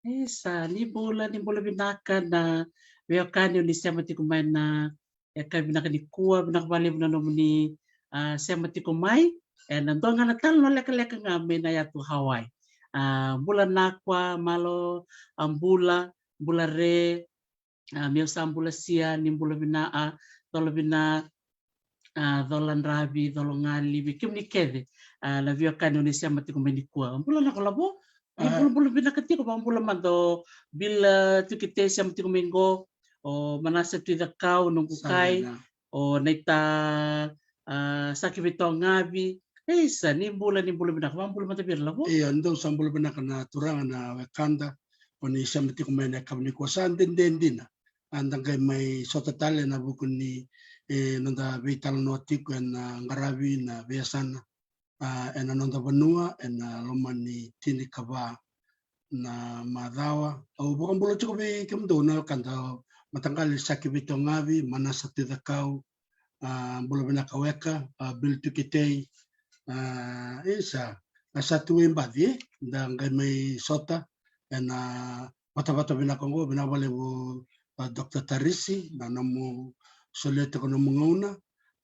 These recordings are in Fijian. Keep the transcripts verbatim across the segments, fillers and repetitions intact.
Isa, ni bula, ni bula vinaka na veiwekani o ni sema tiko mai na yakavi vinaka nikua, vinaka vakalevu na nomuni, ah, sema tiko mai. E na dua ga na talanoa lekaleka ga mai na yatu Hawaii. Ah, bula Nakua, malo, ah, bula, bula re, ah, meu sa bula sia, ni bula vina, ah, cola vina, ah, cola dravi, cola gali, vei kemuni kece, ah, na veiwekani o ni sema tiko mai nikua. Bula Nakua, lavo, ni Ah. bulabula vinaka tiko, vakabula mada o Bill, ah, Tukitei sema tiko mai qo, o Manasa Tuicakau, noqu Sa kai, vina. o Naita, ah, Saki Veitogavi. Isa, ni bula, ni bula vinaka, vakabula mada vei ira, lavo. Ia, dou sa bula vinaka na turaga na wekada, o ni sema tiko mai na yakavi nikua, sa dede dina. A da qai mai sota tale na vuku ni, e, noda veitalanoa tiko e na qaravi na veiyasana, ah, e na noda vanua, e na loma ni tinikava na macawa. Au vakabula tiko vei kemudou na wekada, mataqali Saki Veitogavi, Manasa Tuicakau, ah, bula vinaka weka, ah, Bill Tukitei, ah, isa, na sa tu e baci, e, da qai mai sota e na vatavata vinaka qo, vinaka vakalevu, ah, Doctor Tarisi, na nomu solia tiko nomu gauna,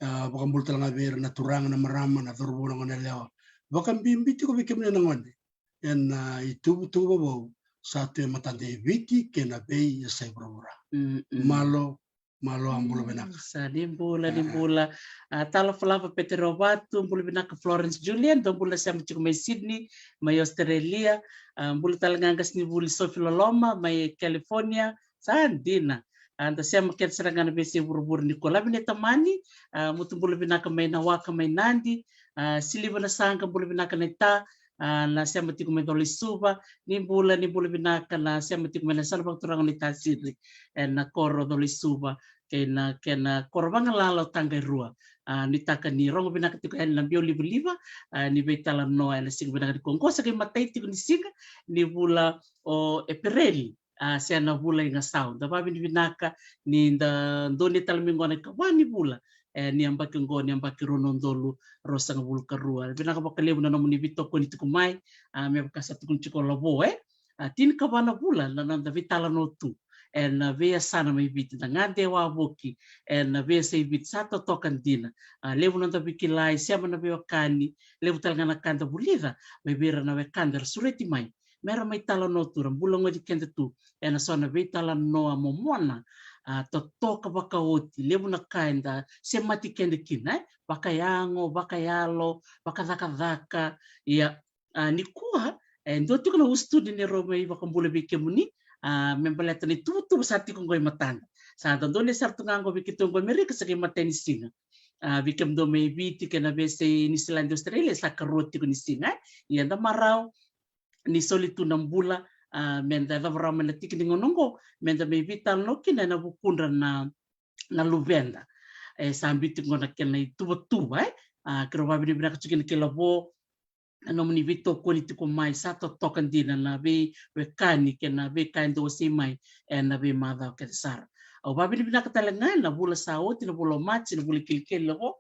ah, vakabula tale ga vei ira na turaga, na marama, na cauravou, na goneyalewa. Vakabibi tiko vei kemuni na gone e na, ah, ituvatuva vou sa tu e matada e Viti kei na veiyasai vuravura. Mm, mm. Malo, malo, a bula vinaka. Mm, sa ni bula, ni Ah. bula. Ah, Tala Falava Peterovatu, bula vinaka Florence Julian, dou bula sema tiko mai Sydney, mai Australia. Ah, bula tale ga qasenivuli Sophie Loloma, mai California, sa dina. Ah, da sema kece sara ga na veiyasai vuravura nikua. Lavi Naitamani, ah, mutu bula vinaka mai Nawaka, mai Nadi. Ah, Siliva Nasaqa, bula vinaka Naita, ah, na sema tiko mai Colo-i-Suva, ni bula, ni bula vinaka na sema tiko mai na yasana vakaturaga o Naitasiri, e na koro Colo-i-Suva, kei na, kei na koro vagalala o Taqairua. Ah, nuitaka ni rogo vinaka tiko yani na biau livaliva, ah, ni veitalanoa e na siga vinaka nikua. Qo sa qai matai tiko ni siga ni vula o Epereli, ah, se na vula i Gasau. Da vakavinavinaka ni da donuya tale mai qo na ikava ni vula, e, ni yabaki qo, ni yabaki rua na udolu ruasagavulu ka rua. Vinaka vakalevu na nomuni veitokoni tiko mai, ah, me vaka sa tukuni tiko o Lavo, e. Ah, tinikava na vula na noda veitalanoa tu e na veiyasana mai Viti, da gade wavoki e na veiyasai Viti, sa totoka dina. Ah, levu noda veikilai, sema na veiwekani, levu tale ga na ka da vulica mai vei ira na wekada era sureti mai me ra mai talanoa tu, ra bula gone keda tu e na so na veitalanoa momona, ah, totoka vakaoti, levu na ka eda semati keda kina, e, vakayago, vakayalo, vakacakacaka. Ia, ah, nikua, e, dua tiko na usutu ni neirau mai vakabula vei kemuni, ah, me baleta na ituvatuva sa tiko qo e matada. Sa da donuya sara tu ga qo vei keitou qo Amerika, sa qai matai ni siga. Ah, vei kemudou mai Viti kei na veiyasai Niusiladi, Australia, sa karua tiko ni siga, e. Ia da marau ni soli tu na bula, ah, me da yacova rawa mai na tiki ni gauna qo, me da mai veitalanoa kina e na vukudra na, na luveda. E sa biu tiko qo na kena ituvatuva, e. Ah, keirau vakavinavinaka tiko kina kei Lavo, na nomuni veitokoni tiko mai, sa totoka dina na veiwekani kei na veika e dau wasei mai e na veimacawa kece sara. Au vakavinavinaka tale ga e na vula sa oti, na vula o Maji, na vula kilikili qo,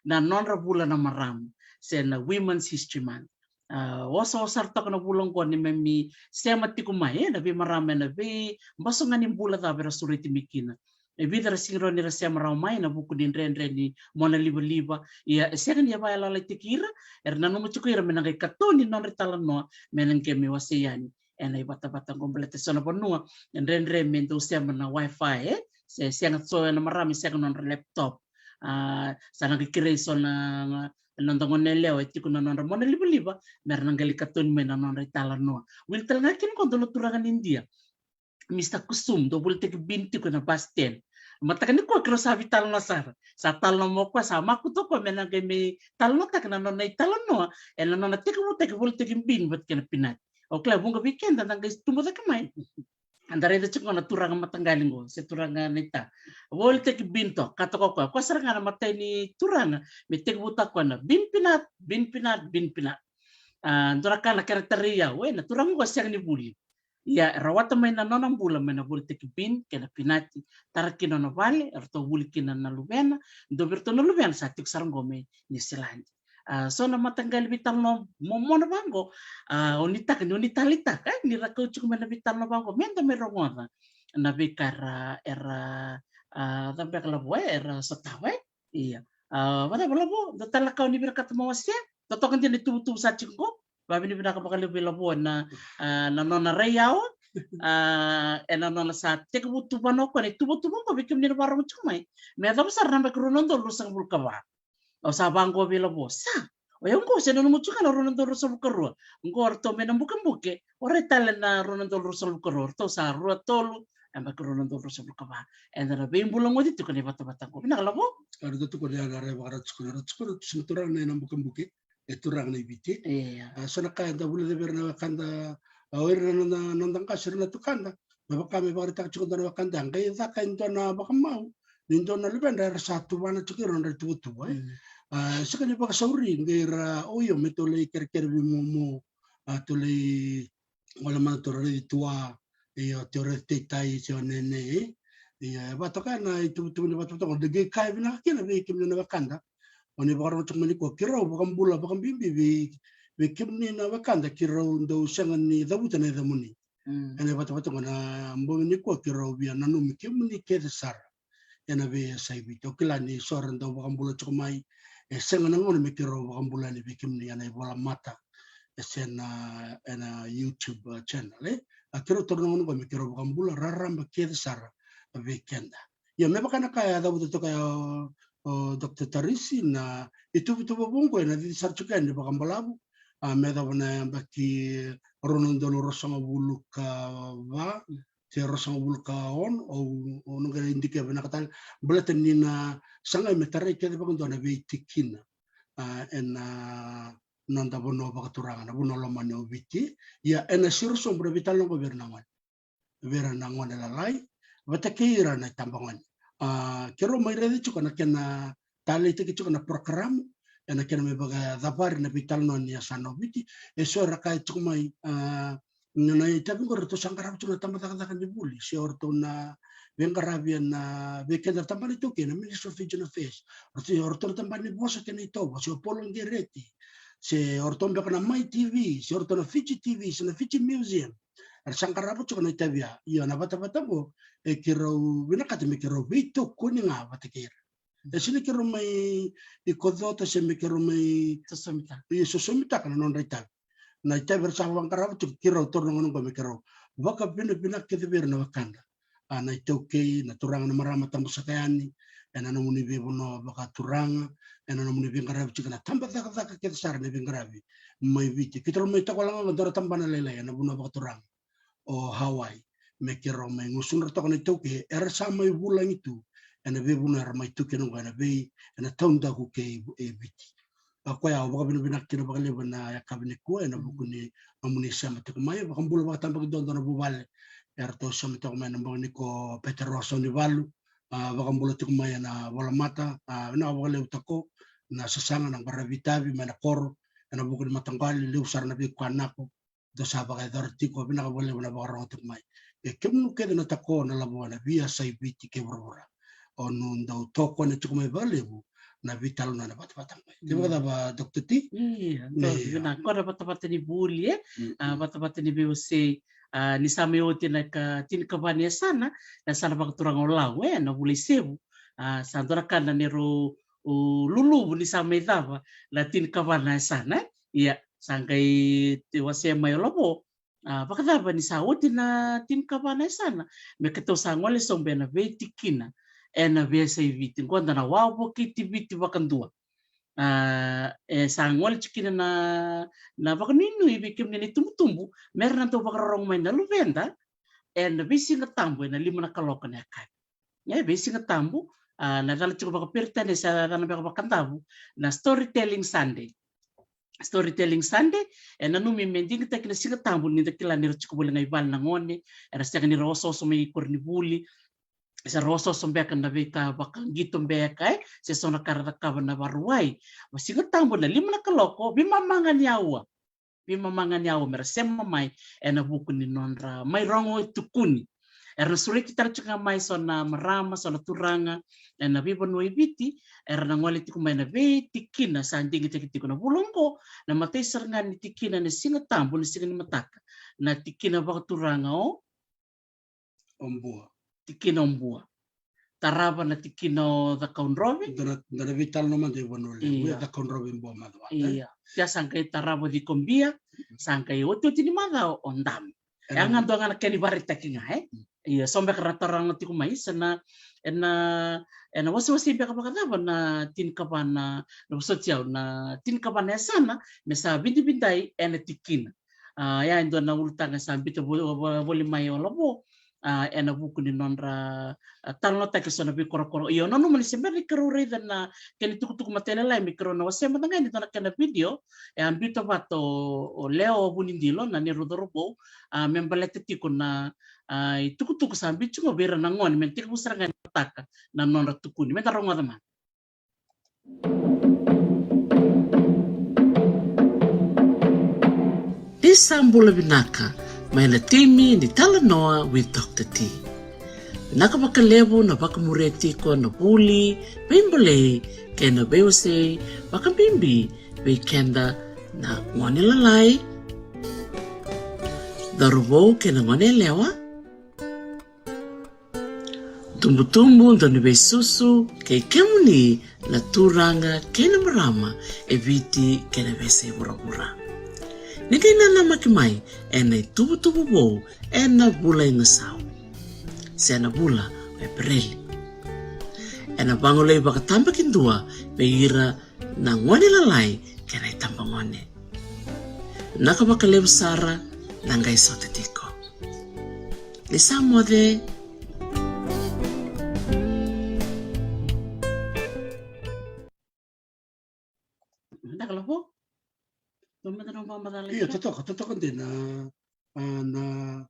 na nodra vula na marama, se na Women's History Month. Ah, osaosa sara toka na vula oqo ni mami sema tiko mai, e, na veimarama e na veibasagani bula cava era sureti mai kina. E vica era sega ni rawa ni ra sema rawa mai na vuku ni dredre ni mona livaliva. Ia, e sega ni vakayalolaitaki ira, era nanuma tiko ira me na qai katoni na nodra italanoa me na qai mai wasei yani e na ivatavata qo, baleta e so na vanua e dredre me dau sema na Wi-Fi, e, se sega so e na marama e sega nodra laptop. Ah, sa na qai kerei so na, na noda goneyalewa e tiko na nodra mona livaliva me ra na qai lai katoni mai na nodra italanoa. Wili tale ga kina qo dua na turaga ni Idia, Mister Kusum, dau volitaki bin tiko e na bus stand. Mataka nikua keirau sa veitalanoa sara. Sa talanoa mai o koya, sa makutu o koya me na qai mai talanoataka na nona italanoa e na nona tekivutaki volitaki bin vata kei na pinati. Au kila e vuqa vei keda da qai tubu cake mai. A da raica tiko na turaga mataqali qo, se turaga Naita. Volitaki bin toka, ka toka o koya. O koya sara ga na matai ni turaga me tekivutaka o koya na bin pinati, bin pinati, bin pinati. Ah, dua na ka na kena tarai au, e, na turaga qo sega ni vuli. Ia, e rawata mai na nona bula mai na volitaki bin kei na pinati, tara kina nona vale, e ratou vuli kina na luvena, dua vei iratou na luvena sa tiko sara qo mai Niusiladi. A, so na mataqali veitalanoa momona vaqo, a, o ni taka, ni o ni taleitaka, e, ni ra kau tiko mai na veitalanoa vaqo, me da mai rogoca na veika era, era, a, cava beka Lavo, e, era sotava, e? Ia. A, vacava Lavo, dua tale na ka o ni vinakata mo wasea? Totoka dina na ituvatuva sa tiko qo. Vavinavinaka vakalevu vei Lavo na, a, na nona rai yawa, a, ena nona sa tekivu tuvana o koya na ituvatuva qo vei kemuni na vakarorogo tiko mai. Me yacova sara na yabaki rua na udolu ruasagavulu ka va. Au sa vaqo vei Lavo, sa. O yau qo se nanuma tiko ga na rua na udolu ruasagavulu ka rua. Qo o ratou mai na bukebuke, o rai tale na rua na udolu ruasagavulu ka rua, o ratou sa rua tolu, e yabaki rua na udolu ruasagavulu ka va. Eda na veibulagoci tiko na ivatavata qo. Vinaka Lavo. Ka ratou tukuna ya na rai vakarau tukuna, ratou tukuna tu sa na turaga na bukebuke, e turaga na i Viti. Ia. A, so na ka eda vulica vei ira na wekada, a, o ira na noda, noda qase, ira na tukada. Me vaka me vakaraitaka tiko dua na wekada, qai caka e dua na vakamau ni dua na luvedra era sa tuvana tiko ira nodra ituvatuva, e. Mm. A, sega ni vakasauri, qai ra, o io, me tou lai kerekere vei momo, a, tou lai gole mada tou raici tua, io, tou raici taitai, se o nene, e. Ia, e vakatoka na ituvatuva ni vatavata qo, da qai kaya vinaka kina vei kemuni na wekada. O ni vakarorogo tiko mai nikua, keirau vakabula vakabibi vei, vei kemuni na wekada, keirau dau sega ni cavuta na yacamuni. Mm. Ena vatavata qo na bogi nikua keirau via nanumi kemuni kece sara ena veiyasai Viti. Au kila ni so era dau vakabula tiko mai, e sega na gauna me keirau vakabula yani vei kemuni ena ivolamata, e se na, ena YouTube, uh, channel, e. A, keirau taura na gauna qo me keirau vakabula raraba kece sara vei keda. Ia, me vaka na ka e a cavuta toka ya o, o Doctor Tarisi, na ituvatuva vou qo ena cici sara tiko yani vakabalavu, a, me yacova na yabaki rua na udolu ruasagavulu ka va, se ruasagavulu ka ono, au, au na qai dikeva vinaka tale, baleta ni na sagai me tarai kece vakadua na veitikina, a, ena noda vanua vakaturaga, na vanua lomani o Viti. Ia, ena siro sobu na veitalanoa qo vei ira na gone, vei ira na gone lalai vata kei ira na itabagone. A, keirau mai raica tiko na kena taleitaki tiko na porokaramu ena kena mai vakacavari na veitalanoa ni yasana o Viti. E so era kaya tiko mai, a, na, na itavi qori ratou sa qarava tiko na tabacakacaka ni vuli, se o ratou na veiqaravi ena, vei keda na tabana iTaukei, na Ministry of Fijian Affairs, o ratou, o ratou na tabana ni vosa kei na itovo, se o Paul Ogereti, se o ratou beka na Mai T V, se o ratou na Fiji T V, se na Fiji Museum. Era sa qarava tiko na itavi ya. Ia, na vatavata qo e keirau vinakata me keirau veitokoni ga vata kei ira. E sega ni keirau mai i kocota se me keirau mai sosomitaka, ia, sosomitaka na nodra itavi. Na itavi era sa vaqarava tiko, keirau taura na gauna qo me keirau vakavinavinaka kece vei ira na wekada, a, na iTaukei, na turaga, na marama, tabu saka yani ena nomuni veivanua vakaturaga, ena nomuni veiqaravi tiko na tabacakacaka kece sara na veiqaravi mai Viti. Keitou mai toka wale ga qo dua na tabana lailai ena vanua vakaturaga o Hawaii, me keirau mai gusudra toka na iTaukei era sa mai vulagi tu ena veivanua era mai tu kina qo ena vei, ena taudaku kei, e, Viti. A, koya au vakavinavinaka kina vakalevu ena yakavi nikua ena vuku ni nomuni sema tiko mai. Vakabula vakatabakidua dua na vuvale, eratou sema tiko mai ena bogi nikua, o Peteroa Saunivalu, a, vakabula tiko mai ena volamata, a, vinaka vakalevu Tako, na sasaga, na qaravi itavi mai na koro, ena vuku ni mataqali, levu sara na veika nako dou sa vakayacora tiko, vinaka vakalevu na vakarorogo tiko mai. E kemuni kece na Tako, na Lavo, na veiyasai Viti kei vuravura, o ni dau tokona tiko mai vakalevu na veitalanoa ena vatavata qo. Ke vakacava, Doctor T? Ia, dou vinaka. Qo na vatavata ni vuli, e? Mm. A, vatavata ni veiwasei, a, ni sa mai oti na ka tinikava ni yasana, na yasana vakaturaga o Lau, e, na vula i Sevu. A, sa dua na ka na neirau luluvu ni sa mai cava na tinikava na yasana, e? Ia, sa qai wasea mai o Lavo, a, vakacava ni sa oti na tinikava na yasana me keitou sa gole sobu ena veitikina ena veiyasai Viti, qo da na wavokiti Viti vakadua. A, e sa gole tiko kina na, na vakanuinui vei kemuni na itubutubu me ra na dau vakarorogo mai na luveda ena veisiga tabu ena lima na kaloko na yakavi. E, veisiga tabu, a, na yacana tiko vakaperitania, se yacana beka vakadavu, na Storytelling Sunday. Storytelling Sunday, e nanumi me digitaki na Siga Tabu, ni da kila ni ra tiko voli ga i vale na gone, era sega ni ra osooso mai koronivuli, se ra osooso beka na veika vakaqito beka, e, se so na ka ra cakava na Vakarauwai. Va Siga Tabu na lima na kaloko, veimama ga ni aua. Veimama ga ni aua me ra sema mai ena vuku ni nodra mai rogo e tukuni. Era na sureti tale tiko ga mai so na marama, so na turaga ena veivanua e Viti, era na gole tiko mai na veitikina sa digitaki tiko na vula oqo. Na imatai sara ga ni tikina ena Siga Tabu, na siga ni mataka, na tikina vakaturaga o Obua. Tikina Obua. Tarava na tikina o Cakaudrove. Da na, da na veitalanoa mada e vanua levu. Ia. Cakaudrove, Bua, Macuata. Ia. Tia sa qai tarava o Cikobia, sa qai otioti ni macawa o Damu. E a ga dua ga na kena ivakaraitaki ga, e? Mm. Ia, so beka ra taroga tiko mai, sa na, ena, ena wasewase beka vakacava na tinikava na, na vosoti au, na tinikava na yasana me sa vidavidai ena tikina. A, ia e dua na ulutaga sa biuta vo-, vo-, voli mai o Lavo, a, ena vuku ni nodra, a, talanoataki so na veikorokoro. Ia, au nanuma ni se bera ni keirau raica na kena itukutuku matailalai me keirau na wasea mada ga e dua na kena vidio, e a biuta vata o, o Leo Vunidilo, na neirau cauravou, a, me baleta tiko na, a, itukutuku sa biuta tiko vei ira na gone, me tekivu sara ga ni mataka na nodra tukuni. Meda rogoca mada. Ni sa bula vinaka mai na timi ni Talanoa with Doctor T. Vinaka vakalevu na vakamuria tiko na vuli veibolei kei na veiwasei vakabibi vei keda na gone lalai, cauravou kei na gone yalewa, tubutubu, dauniveisusu, kei kemuni na turaga kei na marama e Viti kei na veiyasai vuravura. Ni qai nanamaki mai ena ituvatuva vou ena vula i Gasau, se na vula o Epereli, ena vagolei vakatabakidua vei ira na gone lalai kei na itabagone. Vinaka vakalevu sara na qai sota tiko. Ni sa moce. Vinaka Lavo. Dou mada na vakamacala. Ia, totoka, totoka dina. A, na,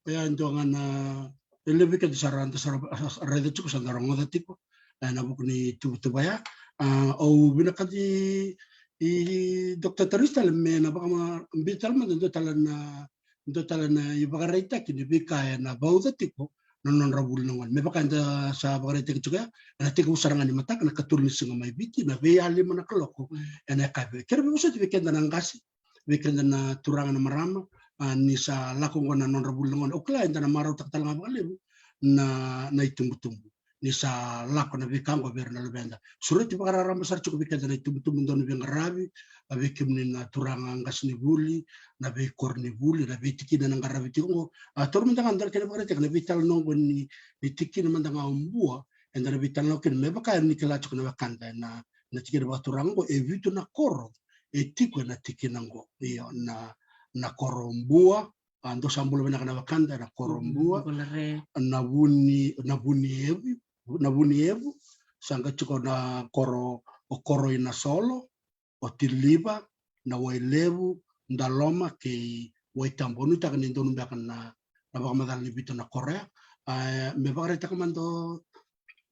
oya e dua ga na, e levu vei keda sa ra, da sa ra, a, raica tiko, sa da rogoca tiko, e, na vuku ni tuvatuva ya. A, au vinakata i, i Doctor Tarisi tale me na vakama, biuta tale mada e dua tale na, dua tale na ivakaraitaki ni veika ena vauca tiko na nodra vuli na gone. Me vaka eda sa vakaraitaki tiko ya, ena tekivu sara ga ni mataka na katolu ni siga mai Viti, na veiyalima na kaloko, mm, ena yakavi. Kere veivosoti vei keda na qase, vei keda na turaga, na marama, a, ni sa lako oqo na nodra vuli na gone. Au kila eda na marautaka tale ga vakalevu na, na itubutubu ni sa lako na veika oqo vei ira na luveda. Sureti vakararaba sara tiko vei keda na itubutubu, dau ni veiqaravi, a, vei kemuni na turaga qasenivuli, na veikoronivuli, na veitikina ena qaravi tiko oqo. A, taura mada ga dua na kena ivakaraitaki, na veitalanoa oqo ni, ni tikina mada ga o Bua, eda na veitalanoa kina, me vaka ni kila tiko na wekada ena, na tikina vakaturaga oqo, e vitu na koro e tiko ena tikina oqo. Io, na, na koro o Bua, a, dou sa bula vinaka na wekada, na koro o Bua, na Vuni, na Vunievu, na Vunievu, sa qai tiko na koro o Koroinasolo, o Tiliva, na Wailevu, Daloma kei Waitabu. Au nuitaka ni donu beka na, na vakamacala ni vitu na koro ya. A, me vakaraitaka mada o,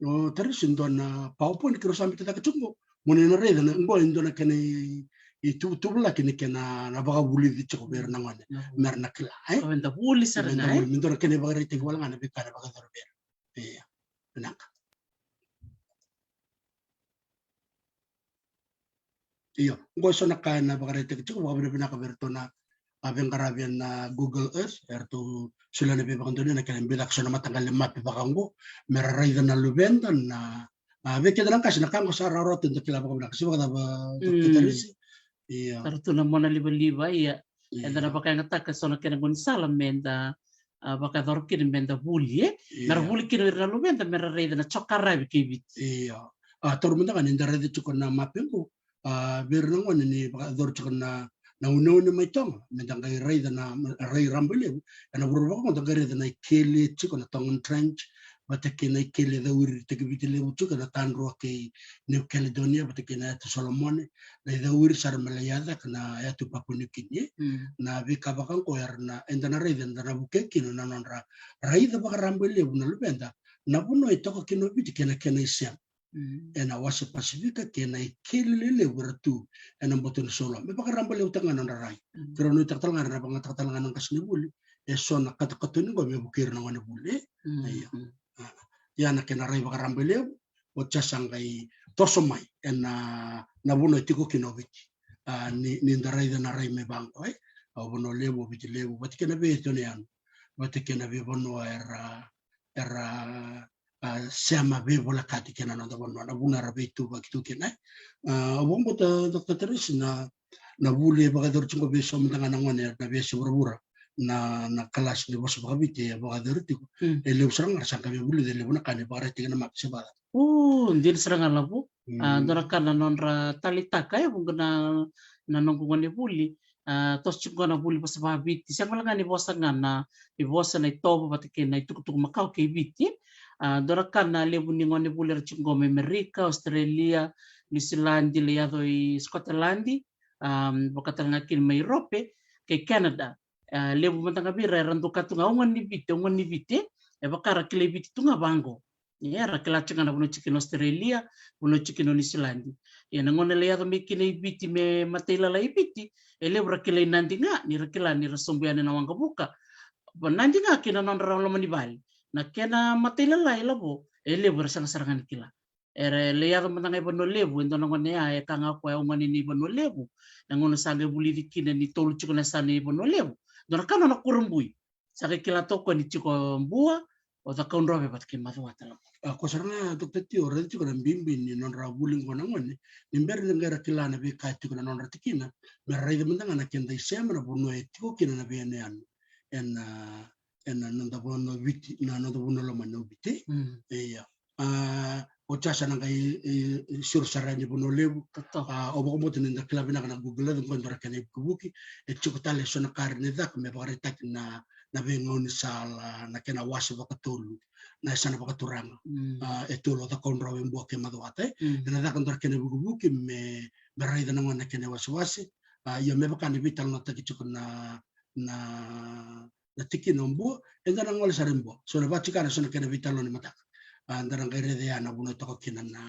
o Tarisi e dua na PowerPoint keirau sa biuta cake tiko qo. Mo ni na raica na, qo e dua na kena i, ituvatuvalaki ni kena na vakavulici tiko vei ira na gone. Na vuli. Me ra na kila, e? Me da vuli sara ga, e? Me dua na kena ivakaraitaki wale ga na veika ena vakayacori vei ira. Ia, vinaka. Io, qo e so na ka ena vakaraitaki tiko, vakavinavinaka vei iratou na, a, veiqaravi ena Google Earth, eratou solia na veivakadonui, na kena biucaka so na mataqali mapi vaka oqo, me ra raica na luveda, na, a, vei keda na qase na ka oqo sa rawarawa tu, da kila vakavinaka, se vakacava, Doctor Tarisi? Io. Sa ra tu na mona livaliva, ia. Io. Eda na vakayagataka so na kena gaunisala me da, a, vakayacora kina me da vuli, e? Io. Me ra vuli kina o ira na luveda, me ra raica na jokaravi kei Viti. Io. A, taura mada ga ni da raica tiko na mapi qo, a, vei ira na gone ni vakayacori tiko na, na uneune mai Toga, me da qai raica na, rai Rabailevu, ena vuravura vaka oqo da qai raica na ikeli e tiko na Tongan Trench, vata kei na ikeli e cawiri Takiviti Levu tiko na Tadrua kei New Caledonia, vata kei na Yatu Solomone, na icawiri sara me lai yaco na Yatu Papua New Guinea. Mm. Na veika vaka oqo era na, eda na raica, eda na vukei kina na nodra raica vakarabailevu na luveda na vanua e toka kina o Viti kei na kena isema. Mm. Ena wasa Pasifika kei na ikeli lelevu era tu ena boto ni saula. Me vakarabailevutaka ga na nodra rai. Mm. Keirau nuitaka tale ga era na vakayagataka tale ga na qasenivuli e so na katokatoni qo me vukei ira na gonevuli. Mm. Ia. Mm. A, ia na kena rai vakaraba levu, o ca sa qai toso mai ena, na vanua e tiko kina o Viti. A, ni, ni da raica na rai me vaqo, e. A, o Vanua Levu, o Viti Levu, vata kei na vei e tone yanu, vata kei na vei vanua era, era, a, sema veivolekati kei na noda vanua, na vanua era veituvaki tu kina, e. A, au vakabauta, Doctor Teresi, na, na vuli e vakayacori tiko vei so mada ga na gone na veiyasai vuravura, na, na kalasi ni vosa vakaviti e vakayacori tiko. Mm. E levu sara ga ra sa qai veivulici, e levu na ka ni vakaraitaki na maki se vaka. O, dina sara ga Lavo. A, mm, dua na ka na nodra taleitaka, e, vuqa na, na noqu gonevuli. A, toso tiko na vuli vosa vakaviti. Sega wale ga ni vosa ga na, ni vosa na itovo vata kei na itukutuku makawa kei Viti. A, dua na ka na levu ni gonevuli era tiko qo mai Amerika, Australia, Niusiladi, lai yaco i Scotland, a, vaka tale ga kina mai Europe kei Canada. A, levu mada ga vei ira era dau kaya tu ga, au gone ni Viti, au gone ni Viti, e vaka ra kilai Viti tu ga vaqo. Ia, ra kila tiko ga na vanua tiko kina Australia, vanua tiko kina Niusiladi. Ia, na gauna lai yaco mai kina i Viti me matailalai i Viti, e levu ra kilai Nadi ga, ni ra kila ni ra sobu yani na waqavuka. Va Nadi ga kei na nodra loma ni vale. Na kena matailalai Lavo, e levu era sega sara ga ni kila. Era lai yaco mada ga i Vanua Levu, e dua na gone ya e kaya ga o koya, au gone ni Vanua Levu. Na gauna sa qai vulici kina ni tolu tiko na yasana i Vanua Levu, dua na ka nona kurabui. Sa qai kila toka o koya ni tiko Bua, o Cakaudrove vata kei Macuata, Lavo. A, ko sara ga, Doctor T, o raica tiko na bibi ni nodra vuli qo na gone, ni bera ni qai ra kila na veika e tiko na nodra tikina, me ra raica mada ga na keda isema, na vanua e tiko kina na veiyanuyanu ena, ena noda vanua Viti, na noda vanua lomani o Viti. Mm. Ia. A, o ca sa na qai, e, e, siro sara yani Vanua Levu. Totoka. A, au vakabauta ni da kila vinaka na Google Earth, qo e dua na kena ivukivuki. E tiko tale e so na ka rawa ni caka me vakaraitaki na, na veigaunisala, na kena wase vakatolu, na yasana vakaturaga. Mm. A, e tolu, o Cakaudrove, Bua kei Macuata, e. Mm. Ena caka e dua na kena ivukivuki me, me raica na gone na kena iwasewase. A, ia me vaka ni veitalanoataki tiko na, na na tikina o Bua, eda na gole sara i Bua. So na vakatikana, so na kena veitalanoa ni mataka. A, da na qai raica ya na vanua e toka kina na,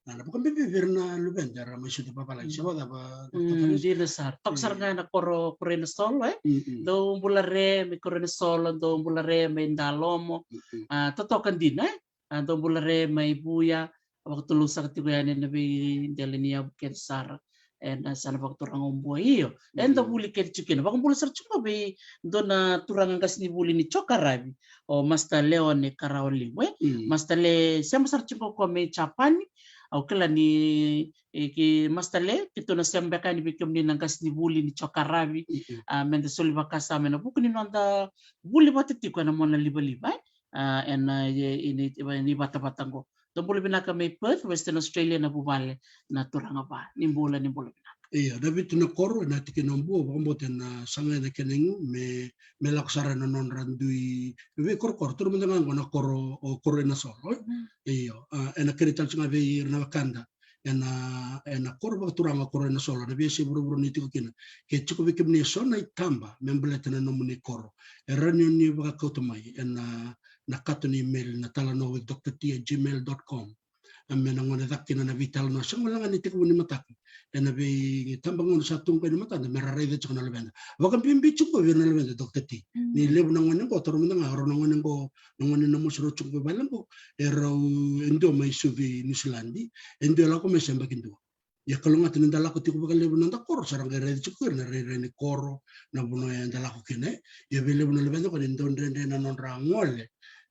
na, na vakabibi vei ira na luveda era mai sucu vavalagi. Mm. Se vakacava, Doctor Teresi? Dina sara. Toka sara ga ena koro, Koroinasolo, e? Mm, mm. Dou bula re mai Koroinasolo, dou bula re mai Dalomo. Mm, mm. A, totoka dina, e? A, dou bula re mai Vuya, a vakatulou saka tiko yani ena veidela ni yavu kece sara ena yasana vakaturaga o Bua. Io, eda vuli kece tiko kina. Vakabula sara tiko vei dua na turaga qasenivuli ni Jokaravi, o Master Leone Karawa Liu, e. Mm. Master Le, sema sara tiko o koya mai Japani. Au kila ni, e, ki Master Le, keitou na sema beka yani vei kemuni na qasenivuli ni Jokaravi. Mm. A, meda soli vakasama ena vuku ni noda vuli vata tiko ena mona livaliva, e. A, ena, e, e, ni, ni vatavata qo. Dou bula vinaka mai Perth, Western Australia, na vuvale na turaga va. Ni bula, ni bula vinaka. Io, na vitu na koro ena tikina o Bua, vakabauta ena sagai na kena igu me, me lako sara ena nodra dui veikorokoro. Taura mada ga qo na koro, o Koroinasolo, e? Mm. Io, a, ena kerei tale tiko ga vei ira na wekada ena, ena koro vakaturaga o Koroinasolo, na veiyasai vuravura ni tiko kina. Ke tiko vei kemuni e so na itaba me baleta na nomuni koro, e rawa ni oni vakakauta mai ena, na kato ni email, na talanoa with Doctor T at gmail dot com. A, me na gone caka kina na veitalanoa, sega wale ga ni tekivu ni mataka, ena veitabagauna sa tu qo e matada, me ra raica tiko na luveda. Vakabibi tiko vei ira na luveda, Doctor T. Mm. Ni levu na gone qo, taura mada ga, rau na gone qo, na gone na mosi rau tiko qo i vale qo, e rau, e dua mai Suva, Niusiladi, e dua e lako mai se yabaki dua. Ia kalougata ni da lako tiko vakalevu ena noda koro, sa ra qai raica tiko ira na rairai ni koro, na vanua eda lako kina, e. Ia vei levu na luveda qo ni dau dredre na nodra gole,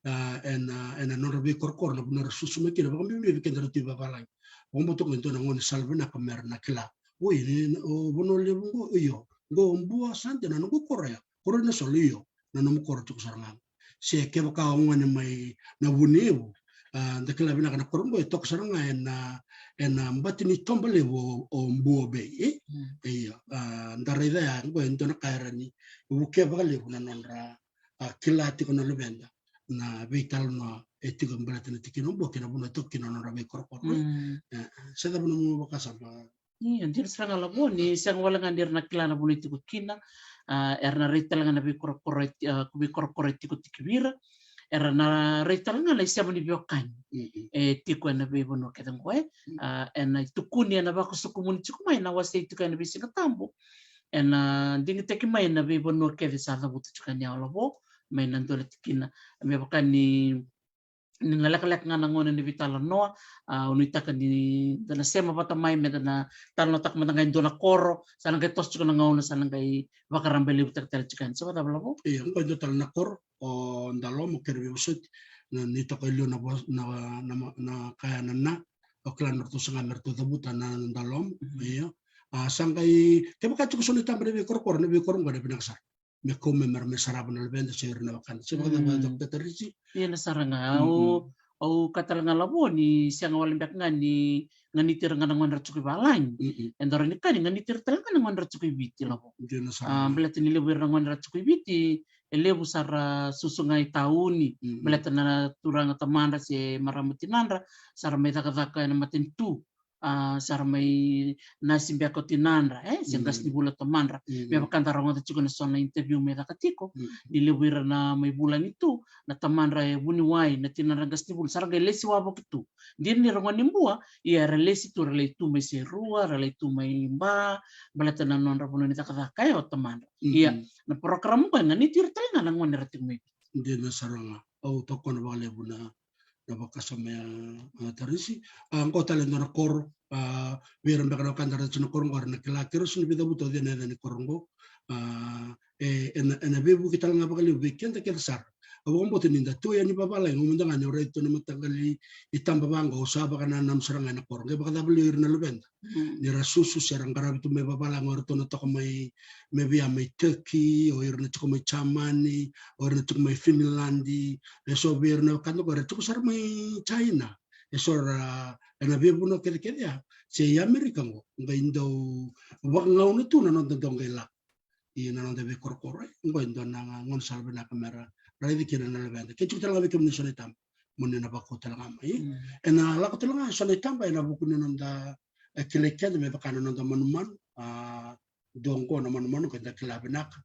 a, ena, ena nodra veikorokoro, na vanua era susu mai kina, vakabibi vei keda ra tu i vavalagi. Vakabauta qo e dua na gaunisala vinaka me ra na kila. Oi, ni, o Vanua Levu qo, io. Qo o Bua, sa dina na noqu koro ya. Koroinasolo, io, na nomu koro tiko sara ga. Se kevaka o gone mai Navunavu, a, da kila vinaka na koro qo e toka sara ga ena, ena bati ni toba levu o, o Bua Bay, e? Mm. Io, a, da raica ya qo e dua na ka e rawa ni vukea vakalevu na nodra, a, kila tiko na luveda na veitalanoa e tiko e baleta na tikina o Bua kei na vanua e toka kina na nodra veikorokoro, e? Mm. E, se cava nomu vakasama? Io, dina sara ga Lavo, ni sega wale ga ni ra na kila na vanua e tiko kina, a, era na raica tale ga na veikorokoro, a, veikorokoro e tiko tiko vei ira, era na raica tale ga na isema ni veiwekani, mm-mm, e tiko ena veivanua kece qo, e. Mm. A, ena itukuni, ena vakasokumuni tiko mai na wasei tiko ena Veisigatabu, ena digitaki mai na veivanua kece sa cavuta tiko yani, Lavo, mai na dua na tikina. Me vaka ni ni na lekaleka ga na gauna ni veitalanoa, a, au nuitaka ni da na sema vata mai me da na talanoataka mada ga e dua na koro, sa na qai toso tiko na gauna, sa na qai vakarabailevutaki tale tiko yani. Sa vakacava, Lavo? Io, qo e dua tale na koro, o Daloa, mo kere veivosoti, na, ni toka e liu na vo-, na, na, na kaya na na, o kila na ratou saga me ratou cavuta na Daloa, io. A, sa qai, kevaka tiko so na itaba na veikorokoro, na veikoro qo na vinaka sara me kau mai me ra mai sarava na luveda se ira na wekada. Se vakacava, Dokta Tarisi? Ia, na sara ga. Au, au kaya tale ga, Lavo, ni sega wale beka ga ni ganiti ira ga na gone ra tiko i valagi. E dau rawa ni kaya ni ganiti ira tale ga na gone ra tiko i Viti, Lavo. Dina sara. A, baleta ni levu ira na gone ra tiko i Viti, e levu sa ra susu ga i tauni. Baleta na turaga tamadra se marama tinadra sa ra mai cakacaka ena matanitu. A, sa ra mai nasi beka o tinadra, e, se qasenivuli o tamadra. Me vaka da rogoca tiko na so na interview me caka tiko, ni levu ira na mai vulagi tu, na tamadra e vuniwai, na tinadra qasenivuli, sa ra qai lesi wavoki tu. Dina ni ra gone bua, ia era lesi tu, ra lai tu mai Serua, ra lai tu mai Ba, baleta na nodra vanua ni cakacaka, e, o tamadra. Ia, na program qo e ganiti ira tale ga na gone ra tiko mai Viti. Dina sara ga. Au tokona vakalevu na na vakasama ya, a, Tarisi. A, qo tale e dua na koro, a, vei ira beka na wekada ra tiko na koro qo era na kila, keirau sega ni veicavuta o cei na yaca ni koro qo. A, e, ena, ena veivuke tale ga vakalevu vei keda kece sara. Au vakabauta ni da tu yani vavalagi, au mada ga niu raica tu na mataqali itaba vaqo, au sa vakanananu sara ga ena koro. Qai vakacava liu ira na luveda ni ra susu se ra qaravi tu mai vavalagi, o iratou na toka mai, mai via mai Turkey, o ira na tiko mai Germany, o ira na tiko mai Finland, e so vei ira na wekada qo era tiko sara mai China, e so ra, ena veivanua kecekece ya, se i Amerika qo, qai dau vakagauna tu na noda dau qai lako i na noda veikorokoro, e, qo e dua na gauna sara vinaka me ra raici kina na luveda. Ke tiko tale ga vei kemuni so na itaba, mo ni na vakau tale ga mai. Ena lako tale ga so na itaba ena vuku ni noda, e, kilai keda me vaka na noda manumanu, a, dua qo na manumanu ka da kila vinaka.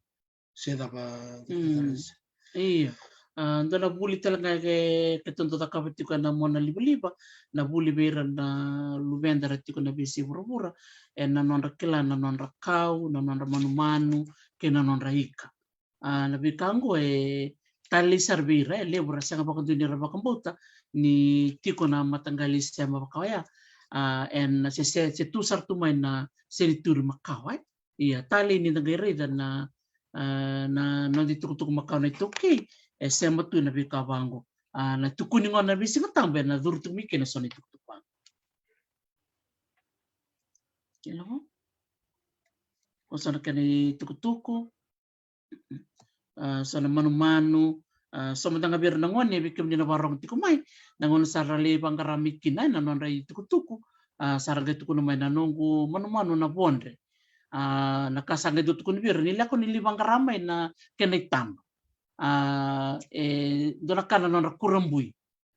Se cava, Tarisi? Io. A, dua na vuli tale ga ke, ke tou dau cakava tiko ena mona livaliva, na vuli vei ira na luveda ra tiko na veiyasai vuravura, ena nodra kila na nodra kau, na nodra manumanu, kei na nodra ika. A, na veika qo e talei sara vei ira, e levu ra sega vakadua ni ra vakabauta ni tiko na mataqali sema vaka oya. A, ena se, se, se tu sara tu mai na senituri makawa, e. Ia, talei ni da qai raica na, a, na noda itukutuku makawa na iTaukei, e sema tu ena veika vaqo. A, na tukuni gona na Veisiga Tabu ena curu tu mai kina so na itukutuku vaqo. Kila qo? Qo so na kena itukutuku. A, so na manumanu, a, so mada ga vei ira na gone, vei kemuni na vakarorogo tiko mai, na gauna sa ra lai vaqara mai kina ena nodra itukutuku, a, sa ra qai tukuna mai na noqu manumanu na vodre. A, na ka sa qai dau tukuni vei ira ni lako ni lai vaqara mai na kena itaba. A, e dua na ka na nodra kurabui.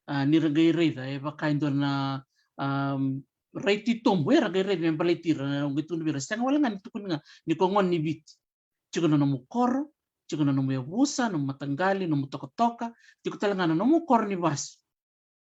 A, ni ra qai raica, e vaka e dua na, am, rai titobu, era qai raica me baleti ira, au qai tukuna vei ira, sega wale ga ni tukuni ga ni ko gone ni Viti. Tiko na nomu koro, tiko na nomu yavusa, nomu mataqali, nomu tokatoka, tiko tale ga na nomu koro ni vasu.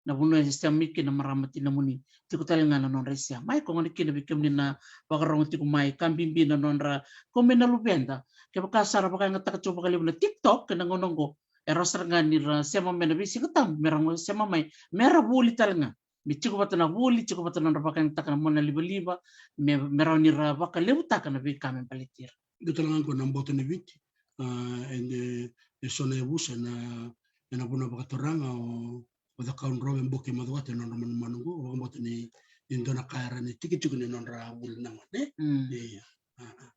Na vanua e sema mai kina na marama tinamuni, tiko tale ga na nodra isema. Mai ko gona kina vei kemuni na vakarorogo tiko mai, ka bibi na nodra, ko mai na luveda. Kevaka sa ra vakayagataka tiko vakalevu na TikTok ena gauna oqo, e rawa sara ga ni ra sema mai na Veisiga Tabu, me ra qai sema mai, me ra vuli tale ga. Me tiko vata na vuli, tiko vata na nodra vakayagataka na mona livaliva, me, me rawa ni ra vakalevutaka na veika me baleti ira. Dua tale ga qo na boto ni Viti, a, e, e so na yavusa ena, ena vanua vakaturaga, o, o Cakaudrove, Buke, Macuata, e nodra manumanu qo, au vakabauta ni, ni dua na ka era ni tikitiki ni nodra vuli na gone, e? Io. A, a.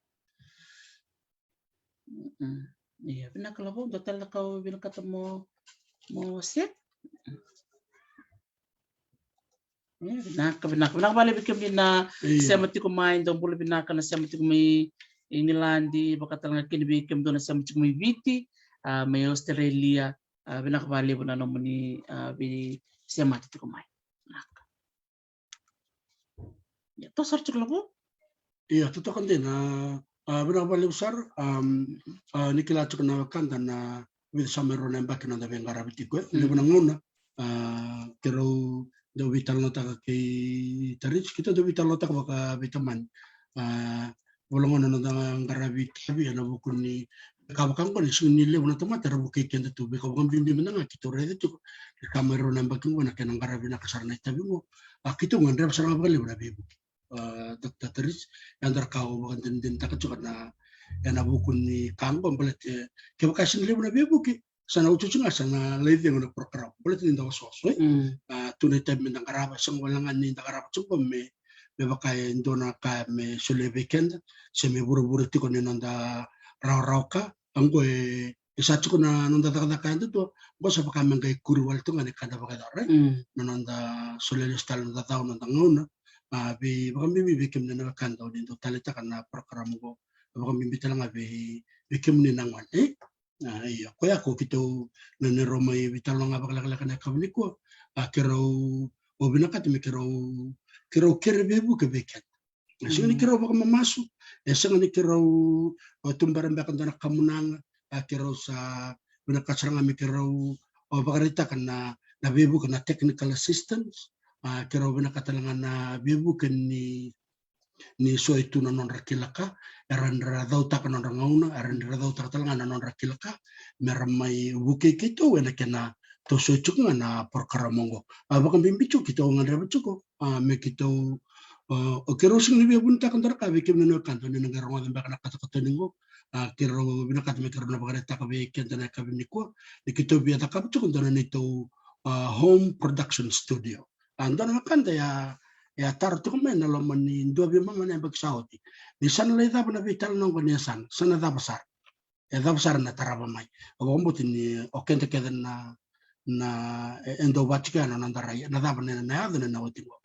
Ia, vinaka Lavo, dua tale na ka o vinakata mo, mo set. Ia, vinaka, vinaka, vinaka vakalevu vei kemuni na sema tiko mai, dou bula vinaka na sema tiko mai Igiladi, vaka tale ga kina vei kemudou na sema tiko mai Viti, a, mai Australia, a, vinaka vakalevu na nomuni, a, veisemati tiko mai. Vinaka. Ia, toso sara tiko Lavo? Ia, totoka dina, a, vinaka vakalevu sara, am, a, ni kila tiko na wekada na vica sa mai rua na yabaki na noda veiqaravi tiko, e. Levu na gauna, a, keirau dau veitalanoataka kei Tarisi, keitou dau veitalanoataka vakaveitamani. A, Vula gona na noda qaravi itavi ena vuku ni veika vaka oqo ni sega ni levu na tamata era vukei keda tu, veika vakabibi mada ga keitou raica tiko ni ka mai rau na yabaki oqo na kena qaravi vinaka sara na itavi oqo. A keitou gadreva sara ga vakalevu na veivuke. A, Doctor Taris, e dua na ka au vakadinadinataka tiko na ena vuku ni ka oqo baleta kevaka e sega ni levu na veivuke, sa na otioti ga sa na lai cegu na program baleta ni da osooso, e? Mm. A, tu na itavi me da qarava, sega wale ga ni da qarava tiko me, me vaka e dua na ka me solia vei keda se me vuravura tiko ni noda rawarawa ka. Oqo e, e sa tiko na noda cakacaka yadudua, oqo sa vaka me qai kuri wale tu ga ni ka da vakayacora, e? Mm. Na noda solia lesu tale na caucau, noda gauna. A, vei, vakabibi vei kemuni na wekada o ni dau taleitaka na program oqo, vakabibi tale ga vei, vei kemuni na gone, e? A, io, koya ko keitou na neirau mai veitalanoa ga vakalekaleka na yakavi nikua. A, keirau, au vinakata me keirau, keirau kere veivuke vei keda. E sega ni keirau vakamamasu, e sega ni keirau, a, tubera beka dua na kamunaga. A, keirau sa vinakata sara ga me keirau, a, vakaraitaka na, na veivuke na technical assistance. A, keirau vinakata tale ga na veivuke ni ni so e tu na nodra kila ka, era dra cautaka nodra gauna, era dra cautaka tale ga na nodra kila ka, me ra mai vukei keitou ena kena toso tiko ga na program oqo. A, vakabibi tiko keitou gadreva tiko, a, me keitou, a, o keirau sega ni via vunitaka dua na ka vei kemuni na wekada ni na qai rogoca beka na katokatoni oqo. A, keirau vinakata me keirau na vakaraitaka vei keda na yakavi nikua ni keitou via cakava tiko dua na neitou, a, home production studio. A, dua na wekada e a, e a taro tiko mai na loma ni dua vei mama na yabaki sa oti. Ni sa na lai cava na veitalanoa oqo ni yasana, sa na cava sara. E cava sara na tarava mai. Au vakabauta ni o keda kece na, na, e, e dau vaka tiko ya na noda rai, na cava na, na yaco na, na oti oqo.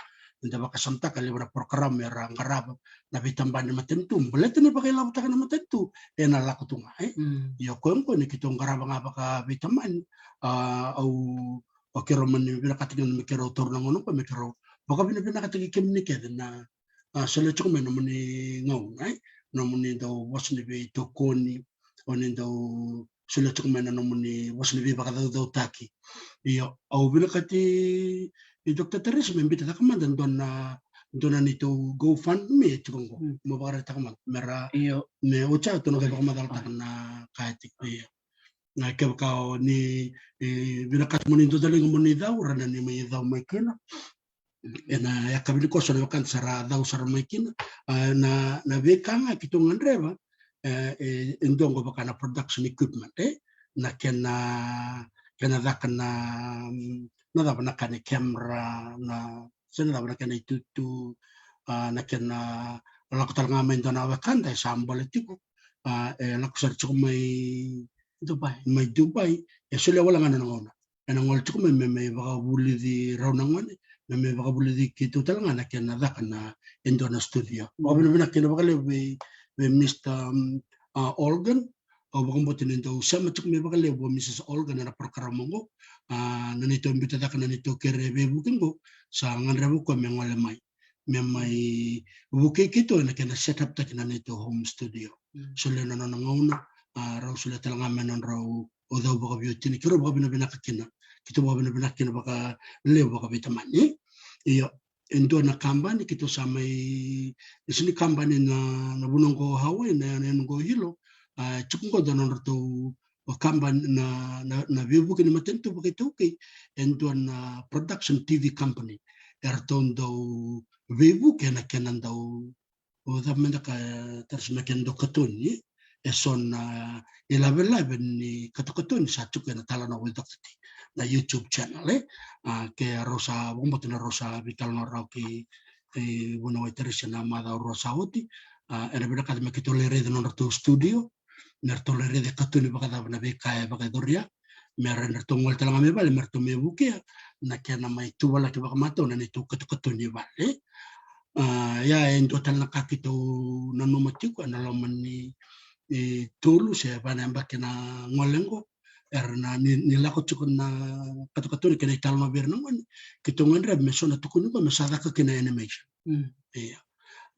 Eda vakasamataka levu na program era qarava na veitabana ni matanitu, baleta ni vakailavotaka na matanitu, ena lako tu ga, e? Mm. Ia o koya oqo ni keitou qarava ga vakaveitamani, a, au o keirau mani vinakata kina me keirau taura na gauna oqo me keirau vakavinavinakataki kemuni kece na, a, solia tiko mai nomuni gauna, e? Nomuni dau vosa ni veitokoni, o ni dau solia tiko mai na nomuni vosa ni veivakacaucautaki. Io, au vinakati i Doctor Teresa me biuta cake mada dua na, dua na neitou GoFundMe e tiko oqo. Mm. Mo vakaraitaka mada me ra, io, me oti au tou na qai vakamacalataka na ka e tiko. Io. Na kevaka o ni, e, vinakata mo ni dodoliga mo ni cau, ra na ni mai cau mai kina. Ena yakavi nikua so na wekada sa ra cau sara mai kina. A, na, na veika ga keitou gadreva, e, e, e dua oqo vaka na production equipment, e? Na kena, kena caka na, mm, na cava na ka ni camera, na, se na cava na kena itutu, a, na kena lako tale ga mai dua na wekada e sa bole tiko, a, e lako sara tiko mai Dubai. Mai Dubai, e solia wale ga na gauna. Ena gole tiko mai me, me vakavulici rau na gone, me, me vakavulici keitou tale ga na kena caka na e dua na studio. Mm. Vakavinavinaka kina vakalevu vei, vei Mister, um, a, Olgan, au vakabauta ni dau sema tiko mai vakalevu o Missus Olgan ena program oqo, a, na neitou biuta cake na neitou kere veivuke oqo, sa gadreva o koya me gole mai. Me mai vukei keitou ena kena set up taki na neitou home studio. Mm. Solia na nona gauna, a, rau solia tale ga me nodrau o cau vakaveiwatini, keirau vakavinavinaka kina, keitou vakavinavinaka kina vakalevu vakaveitamani. Io, e dua na kabani keitou sa mai, e sega ni kabani na, na vanua oqo Hawaii, na, na yanuyanu oqo Hilo, a, tiko oqo dua na nodratou, o kabani na, na, na veivuke ni matanitu vakaitaukei, e dua na production T V company. Eratou dau veivuke ena kena dau o cava mada ka, e, tara sara me kena dau katoni, e so na, e, ilavelave ni katokatoni sa tiko ena Talanoa with Doctor T, na YouTube channel, e. A, ke rau sa vakabauta na rau sa veitalanoa rau kei, kei Vunawai Teresa na macawa rua sa oti. A, ena vinakata me keitou lai raica nodratou studio, me ratou lai raica e katoni vakacava na veika e vakayacoria, me ra, ratou gole tale ga mai vale, me ratou mai vukea na kena mai tuvalaki vakamatau na neitou katokatoni vale. A, ia e dua tale na ka keitou nanuma tiko ena loma ni, e, tolu se va na yabaki na gole oqo, era na ni, ni lako tiko na katokatoni kei na italanoa vei ira na gone, keitou gadreva me so na tukuni oqo me sa caka kina animation. Mm. Ia.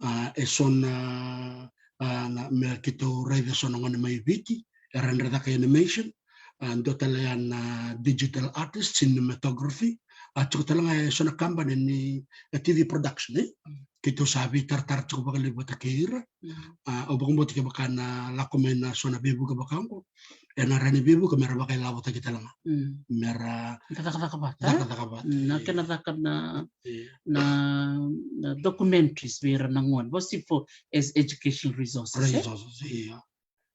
A, e so na, a, na, me keitou raica e so na gone mai Viti era dra caka animation, a, dua tale ya na digital artist, cinematography, A tiko tale ga e so na kabani ni, e, T V production, e? Mm. Keitou sa veitaratara tiko vakalevu vata kei ira. Mm. A, au vakabauta kevaka na lako mai na so na veivuke vaka oqo, ena rawa ni veivuke mera vakailavotaki tale ga. Mm. Mera cakacaka vata, e? Cakacaka vata. Mm, na, e, kena caka na, e, na, na documentaries vei ira na gone. Vosiko as education resources, e? Resources, io.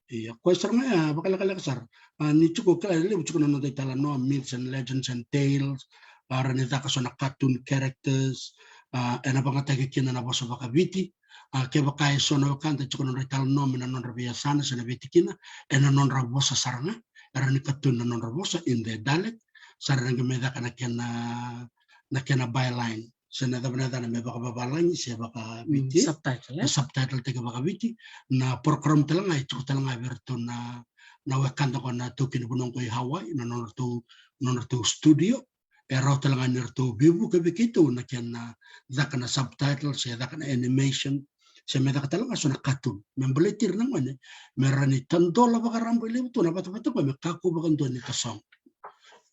Ia, koya sara ga ya vakalekaleka sara. A, ni tiko kila e levu tiko na noda italanoa, myths and legends and tales, a, rawa ni caka so na cartoon characters, a, ena vakayagataki kina na vosa vakaviti. A, kevaka e so na wekada tiko na nodra italanoa mai na nodra veiyasana se na veitikina, ena nodra vosa sara ga, e rawa ni cartoon na nodra vosa in their dialect, sa ra na qai mai caka na kena, na kena byline. Se na cava na yacana me vakavavalagi se vakaviti, mm, subtitle, e? Na subtitle taki vakaviti. Na program tale ga e tiko tale ga vei iratou na, na wekada qo na taukei ni vanua qo i Hawaii, na nodratou, nodratou studio. E rawa tale ga ni ratou veivuke vei keitou na kena caka na subtitle se caka na animation, se me caka tale ga so na cartoon me baleti ira na gone, me rawa ni tadola vakaraba e levu tu na vatavata qo me kakua vakadua ni tasogo.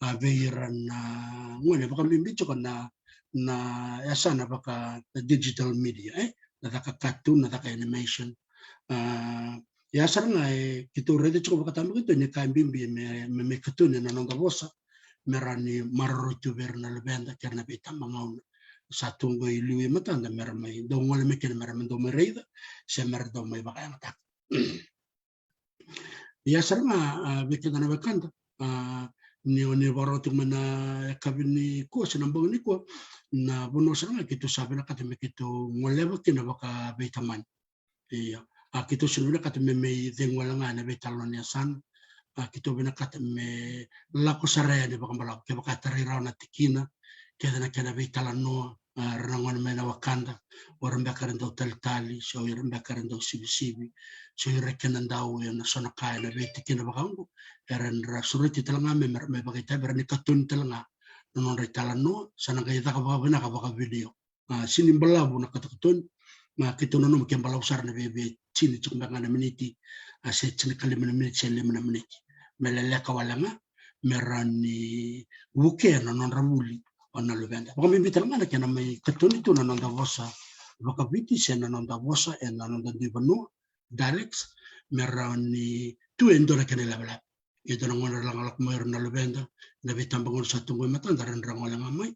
A, vei ira na gone, vakabibi tiko na, na yasana vaka digital media, e? Na caka cartoon, na caka animation. A, ia sara ga e keitou raica tiko vakatabakidua ni ka bibi me, me, me cartoon ena noda vosa, me rawa ni maroroi tu vei ira na luveda kei ira na veitabagauna sa tu qo i liu i matada, me ra mai dau gole mai kina, me ra mai dau mai raica se me ra dau mai vakayagataka. Ia sara ga, a, vei keda na wekada, a, ni o ni vakarau tiko mai na yakavi nikua se na bogi nikua, na vanua sara ga keitou sa vinakata me keitou goleva kina vakaveitamani. Ia, a, keitou sega ni vinakata me mai cegu wale ga ena veitalanoa ni yasana. A, keitou vinakata me lako sara yani vakabalavu, kevaka tarai rawa na tikina, kece na kena veitalanoa, a, ra na gone mai na wekada, o ira beka era dau talitali, se o ira beka era dau sivisivi, se o ira kena dau ena so na ka ena veitikina vaka oqo, era na ra sureti tale ga me, me ra mai vakaitavi, era ni katoni tale ga na nodra italanoa, sa na qai caka vakavinaka vakavidio. A, sega ni balavu na katokatoni, na keitou nanuma ke balavu sara na vei, vei tini tiko beka ga na miniti, a, se tinikalima na miniti, se lima na miniti. Me leleka wale ga, me rawa ni vukea na nodra vuli o na luveda. Vakabibi tale ga na kena mai katoni tu na noda vosa vakaviti, se na noda vosa ena noda dui vanua, dialects, me rawa ni tu e dua na kena ilavelave. E dua na gauna ra lako mai ira na luveda, na veitabagauna sa tu qo e matada, ra na ra gole ga mai,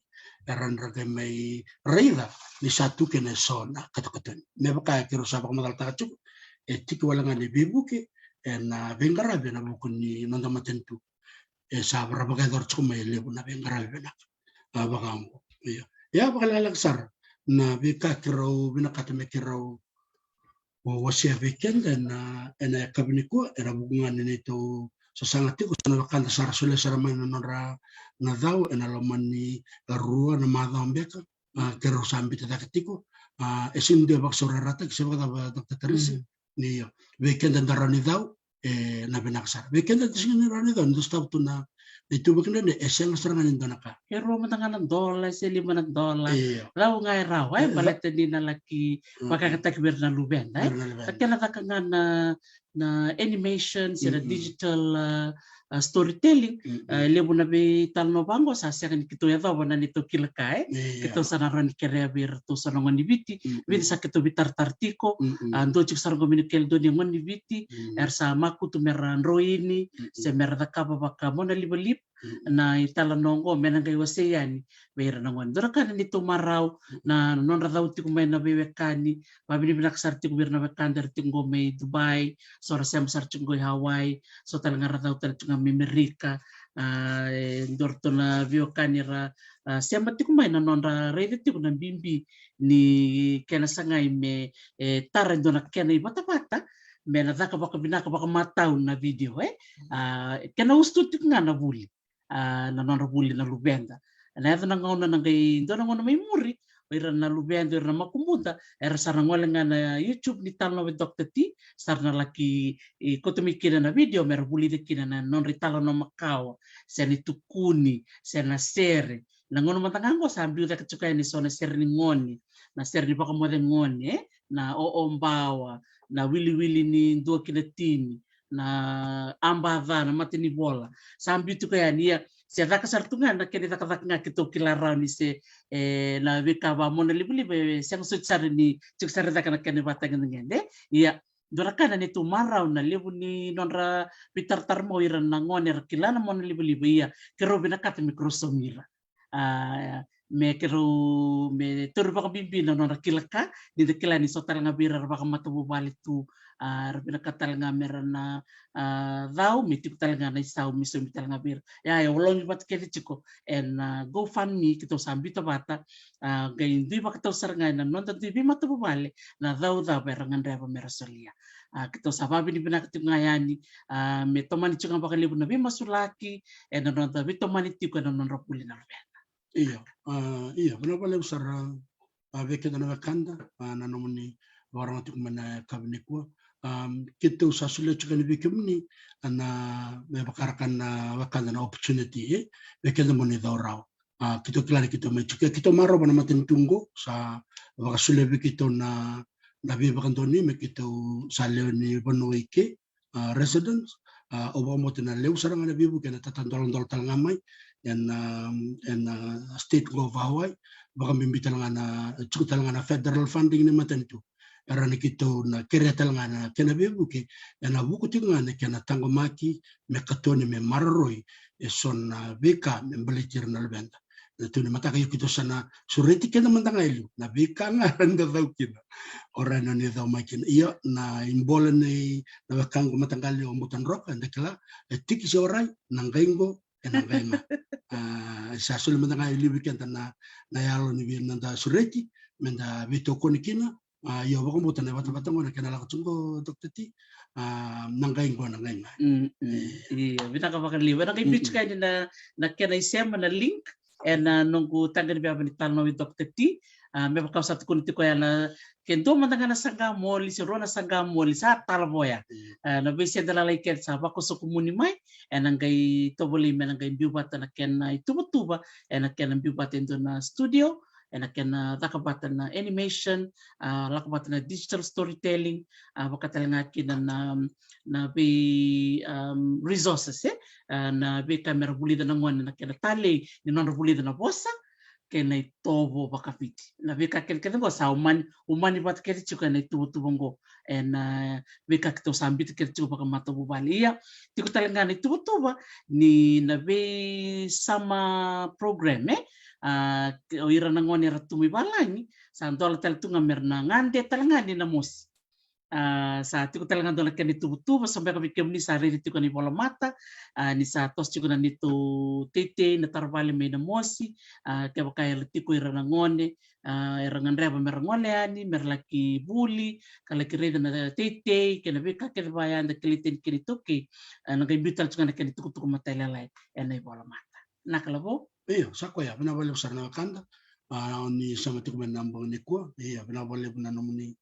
era na ra qai mai raica ni sa tu kina e so na katokatoni. Me vaka e keirau sa vakamacalataka tiko, e tiki wale ga ni veivuke ena veiqaravi ena vuku ni noda matanitu. E sa ra vakayacora tiko mai e levu na veiqaravi vinaka, a, vaka oqo. Ia, ia vakalekaleka sara na veika keirau vinakata me keirau wasea vei keda ena, ena yakavi nikua, ena vuku ga ni neitou sasaga tiko, so na wekada sa ra solia sara mai na nodra na cau ena loma ni rua na macawa beka, a, keirau sa biuta cake tiko, a, e sega ni dua e vakasaurarataki, se vakacava, Doctor Teresi? Mm. Ni, io, vei keda da rawa ni cau, e, na vinaka sara. Vei keda da sega ni rawa ni cau, ni da sotava tu na, na ituvaki dredre, e sega sara ga ni dua na ka. E rua mada ga na dola, se lima na dola. Io. Cau ga e rawa, e, e, baleta ni na laki, mm, vakayagataki vei ira na luveda, e. Vei ira na luveda. Na kena caka ga na, na animation, se na, mm-mm, digital, a, a, storytelling, mm-mm, a, e levu na veitalanoa vaqo sa sega ni keitou yacova na neitou kila ka, e. Io. Keitou sa na rawa ni kerea vei iratou so na gone ni Viti, mm-mm, vica sa keitou veitaratara tiko, mm-mm, a, dua tiko sara qo mai New Caledonia gone ni Viti, mm, era sa makutu me ra droini, mm-mm, se me ra cakava vaka mona livaliva, mm-mm, na italanoa oqo me na qai wasei yani vei ira na gone. Dua na ka na neitou marau, mm-mm, na nodra cau tiko mai na veiwekani, vavinavinaka sara tiko vei ira na wekada era tiko qo mai Dubai, so ra sema sara tiko qo i Hawaii, so tale ga ra cau tale tiko ga mai Amerika, a, e dua ratou na veiwekani ra, a, sema tiko mai na nodra raica tiko na bibi ni kena sagai me, e, tara e dua na kena ivatavata, me na caka vakavinaka vakamatau na video, e. A, kena usutu tiko ga na vuli. A, na nodra vuli na luveda. Ena yaco na gauna na qai dua na gauna mai muri, o ira na luveda, o ira na makubuda, era sa ra gole ga na YouTube ni Talanoa with Doctor T, sa ra na laki, e, kauta mai kina na video me ra vulica kina na nodra italanoa makawa, se na itukuni, se na sere. Na gauna mada ga qo sa biu cake tiko yani so na sere ni gone, na sere ni vakamoce gone, e, na obawa, na wiliwili ni dua ki na tini, na abaca, na matanivola. Sa biu tiko yani, ia, Se caka sara tu ga na kena icakacaka ga keitou kila rawa ni se, e, na veika vakamonalivaliva e sega soti sara ni tiko sara cake na kena ivakatagedegede. Ia, dua na ka na neitou marau na levu ni nodra veitaratara mai o ira na gone era kila na monalivaliva, ia keirau vinakata me keirau saumi ira. A, me keirau, me tauri vakabibi na nodra kila ka, ni da kila ni so tale ga vei ira era vakamatavuvale tu, a, era vinakata tale ga me ra na, a, cau, me tiko tale ga na isau me saumi tale ga vei ira. Ia, e ologi vata kece tiko ena, a, GoFundMe keitou sa biuta vata, a, qai dui vakatau sara ga ena noda dui veimatavuvale na cau cava era gadreva me ra solia. A, keitou sa vakavinavinaka tiko ga yani, a, me tomani tiko ga vakalevu na veimasulaki ena noda veitomani tiko ena nodra vuli na luveda. Io, a, io, vinaka vakalevu sara, a, vei keda na wekada, a, na nomuni vakarorogo tiko mai na yakavi nikua. Am, keitou sa solia tiko yani vei kemuni, a, na, me vaka rawa na wekada na opportunity, e, vei keda mo ni cau rawa. A, keitou kila ni keitou mai tiko, keitou marau vua na matanitu qo, sa vakasolia vei keitou na, na veivakadonui me keitou sa lewe ni vanua i ke, a, residents, a, au vakabauta na levu sara ga na veivuke ena tatadoladola tale ga mai ena, ena state qo of Hawaii, vakabibi tale ga na, tiko tale ga na federal funding ni matanitu. Era na keitou na kerea tale ga na kena veivuke, ena vuku tiko ga na kena taqomaki, me katoni, me maroroi eso na veika me baleti ira na luveda. Na tu ni mataka io keitou sa na sureti keda mada ga e liu na veika ga era ni da cau kina. O ira na ni cau mai kina. Io, na ibola nei na wekaqu mataqali o Butadroka, eda kila, e tiki se orai, na qai qo, ena qai ga. A, sa soli mada ga e liu vei keda na, na yalo ni vei na da sureti, me da veitokoni kina, a, io, vakabauta na vatavata qo na kena lako tu qo, Doctor T. A, na qai qo, na qai ga. Mm, mm. E. Io, vinaka vakalevu. Ena qai biu tiko yani na, na kena isema na link ena noqu taqaniveva ni talanoa with Doctor T. A, me vaka au sa tukuna tiko ya na ke dua mada ga na saqa moli, se rua na saqa moli, sa talavoya. Mm. A, na veiseda lalai kece sa vakasokumuni mai, ena qai tovolei me na qai biu vata na kena ituvatuva, ena kena biu vata e dua na studio, ena kena caka vata na animation, a, lako vata na digital storytelling, a, vaka tale ga kina na, na vei, um, resources, e? A, na veika me ra vulica na gone na kena talei ni nodra vulica na vosa, kei na itovo vakaviti. Na veika kece kece qo sa umani, umani vata kece tiko ena ituvatuva qo, ena veika keitou sa biuta kece tiko vakamatavuvale. Ia, tiko tale ga na ituvatuva ni na vei summer program, e? A, o ira na gone era tu mai valagi, sa dola tale tu ga me ra na gade tale ga ni na mosi. A, sa tiko tale ga dua na kena ituvatuva, so beka vei kemuni sa raici tiko na ivolamata, a, ni sa toso tiko na neitou teitei, na taravale mai na mosi, a, kevaka era tiko ira na gone, a, era gadreva me ra gole yani, me ra laki vuli, ka laki raica na teitei, kei na veika kece vaya eda kilai tiko kina iTaukei, a, na qai biu tale tiko ga na kena itukutuku matailalai ena ivolamata. Na ka lavo? Io, sa koya, vinaka vakalevu sara na wekada. A, o ni sema tiko mai na bogi nikua. Io, vinaka vakalevu na nomuni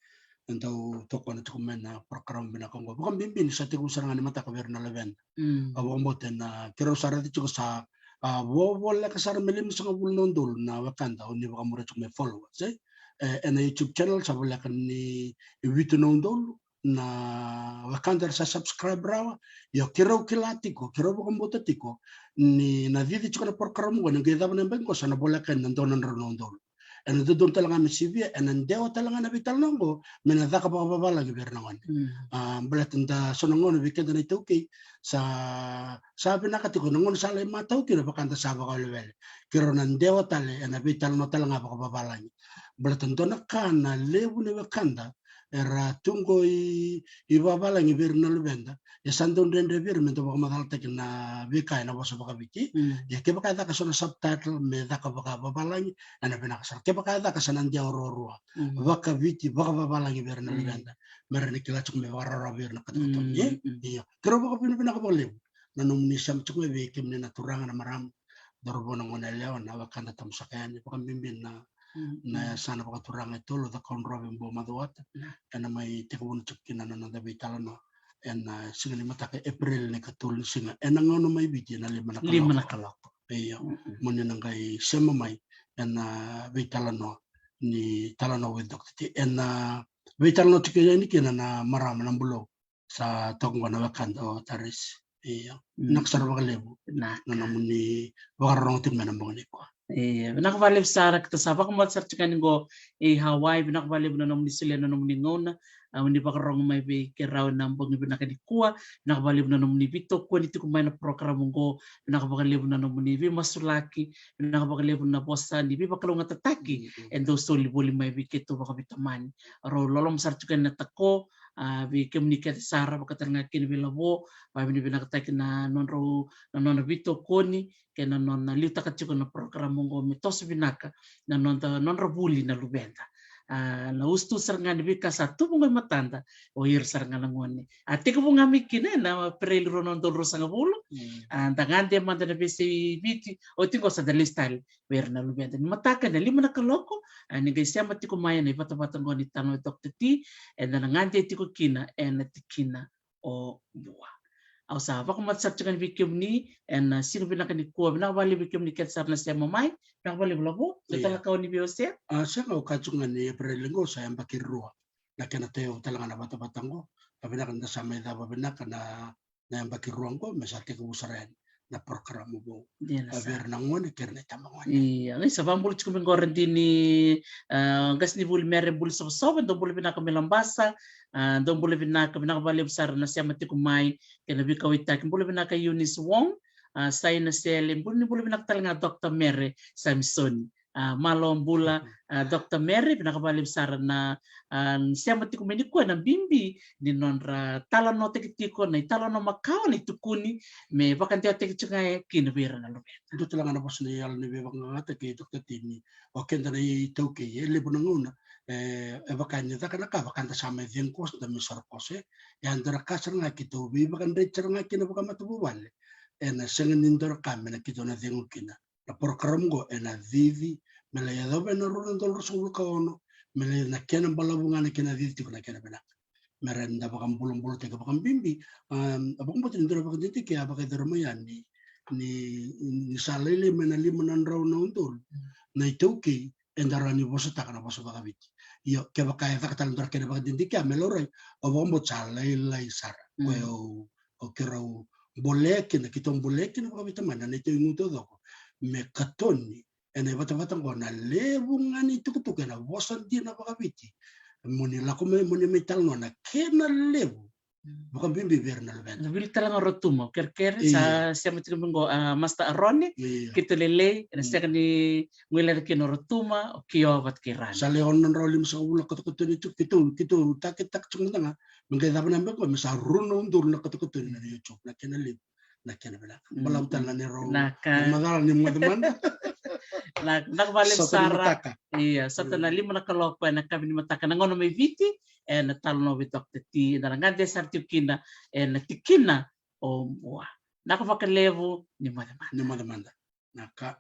dau tokona tiko mai na program vinaka qo. Vakabibi ni sa tiko sara ga ni mataka vei ira na luveda. Mm. Au vakabauta na keirau sa raica tiko sa, a, vo, voleka sara me limasagavulu na udolu na wekada o ni vakamuria tiko mai followers, e? E, ena YouTube channel sa voleka ni vitu na udolu na wekada era sa subscribe rawa. Io, keirau kila tiko, keirau vakabauta tiko ni na cici tiko na program qo, ni qai cava na yabaki qo sa na voleka ena dua na drau na udolu. Ena dodonu tale ga me sivia, ena dewa tale ga na veitalanoa qo me na caka vakavavalagi vei ira na gone. Mm. A, baleta da so na gauna vei keda na iTaukei sa, sa vinaka tiko na gauna sa lai matau kina vaka da sa vakawelewele. Keirau na dewa tale ena veitalanoa tale ga vakavavalagi. Baleta dua na ka na levu ni wekada era tu qo i, i vavalagi vei ira na luveda, e sa dau dredre vei ira me dau vakamacalataki na veika ena vosa vakaviti. Mm. Ia kevaka e caka so na subtitle me caka vakavavalagi, ena vinaka sara. Kevaka e caka sa na dewa ruarua, mm, vakaviti, vakavavalagi vei ira na, mm, luveda, me ra na kila tiko me vakarawarawa vei ira na katokatoni. Mm, mm. Ia, keirau vakavinavinaka vakalevu na nomuni sema tiko mai vei kemuni na turaga, na marama, cauravou, na goneyalewa, na wekada tabu saka yani, vakabibi na, mm, na, mm, yasana vakaturaga e tolu, Cakaudrove, Buamacuata. Mm. Ena mai tekivuna tiko kina na noda veitalanoa ena siga ni mataka, April na ikatolu ni siga, ena gauna mai Viti ena lima na kaloko. Lima na kaloko. Io. Mm, mm. Mo ni na qai sema mai ena veitalanoa ni Talanoa with Doctor T. Ena veitalanoa tiko yani kina na marama, na bulou, sa toka qo na wekada o Tarisi. Ia, vinaka sara vakalevu na nomuni vakarorogo tiko mai na bogi nikua. Ia, vinaka vakalevu sara, keitou sa vakamoce sara tiko yani qo i Hawaii. Vinaka vakalevu na nomuni solia na nomuni gauna, a, moni vakarorogo mai vei keirau ena bogi vinaka nikua. Vinaka vakalevu na nomuni veitokoni tiko mai na program qo. Vinaka vakalevu na nomuni veimasulaki. Vinaka vakalevu na vosa ni veivakalougatataki e dau soli voli mai vei keitou vakaveitamani. Rau loloma sara tiko yani na tako, a, vei kemuni kece sara, vaka tale ga kina vei Lavo, vakavinavinakataki na nodrau, na nona veitokoni kei na nona liutaka tiko na program oqo me toso vinaka na noda, nodra vuli na luveda. A, na usutu sara ga ni veika sa tu vaqo e matada, o ira sara ga na gone. A, tekivu ga mai kina ena Epereli rua na udolu ruasagavulu. A, da gade mada na veiyasai Viti, oti qo sa da lesu tale vei ira na luveda. Ni mataka ena lima na kaloko, a, ni qai sema tiko mai ena ivatavata qo ni Talanoa Doctor T, eda na gade tiko kina ena tikina o Bua. Au sa vakamoce sara tiko yani vei kemuni ena siga vinaka nikua. Vinaka vakalevu vei kemuni kece sara na sema mai. Vinaka vakalevu Lavo, dua tale na ka o ni via wasea? A, sega, au kaya tiko ga ni Epereli qo sa yabaki rua na kena tauyavu tale ga na vatavata qo. Ka vinaka ni da sa mai cava vinaka na na yabaki rua qo me sa tekivu sara yani na program vou. Dina sara. Vei ira na gone kei ira na itabagone. Ia, qai sa vakabula tiko mai qo Radini, a, qasenivuli Mere Bulisovasova, dou bula vinaka mai Labasa, a, dou bula vinaka, vinaka vakalevu sara na sema tiko mai kei na veikauwaitaki. Bula vinaka Eunice Wong, a, Saina Sele, bula, ni bula vinaka tale ga Doctor Mere Samisoni. A, malo bula, a, Doctor Mere, vinaka vakalevu sara na, a, sema tiko mai nikua ena bibi ni nodra talanoataki tiko na italanoa makawa, na itukuni me vakadewataki tiko ga kina vei ira na luveda. Dua tale ga na vosa ni yalo ni veivakaqaqataki, Doctor T, ni o keda na iTaukei, e levu na gauna e, e vaka ni caka na ka vaka da sa mai cegu koso, da mai soro koso, e. Ia, dua na ka sara ga keitou veivakadreti sara ga kina vakamatavuvale, ena sega ni dua na ka me na keitou na cegu kina. Na program qo ena cici me lai yacova ena rua na udolu ruasagavulu ka ono, me lai na kena balavu ga na kena cici tiko na kena vinaka. Me rawa ni da vakabulabulataki vakabibi, a, a vakabauta ni dua na vakadidike a vakayacori mai yani ni, ni sa lailai mai na lima na drau na udolu na iTaukei eda rawa ni vosataka na vosa vakaviti. Io, kevaka e caka tale dua na kena vakadidike, a, me laurai, au vakabauta sa lailai sara. Koya au, au keirau bolea kina, keitou bolea kina vakaveitamani na neitou igu taucoko me katoni ena ivatavata qo na levu ga ni tukutuku ena vosa dina vakaviti. Mo ni lako mai, mo ni mai talanoa na kena levu, vakabibi vei ira na luveda. Na wili tale ga o Rotuma, kerekere, sa sema tiko mai qo, a, Master Arone, keitou lelei, ena sega ni guileca kina o Rotuma, o Kio vata kei Rani. Sa lai ono na drau limasagavulu na katokatoni tu, keitou, keitou taketake tiko mada ga, me qai cava na yabaki qo, me sa rua na udolu na katokatoni na YouTube, na kena levu, na kena vinaka. Balavu tale na neirau macala ni moce mada. Na, na vakalevu sara. Ia, sota na lima na kaloko ena yakavi ni mataka na gauna mai Viti, ena Talanoa vei Doctor T, eda na gade sara tiko kina ena tikina o Bua. Naka vakalevu, ni moce mada. Ni moce mada. Naka.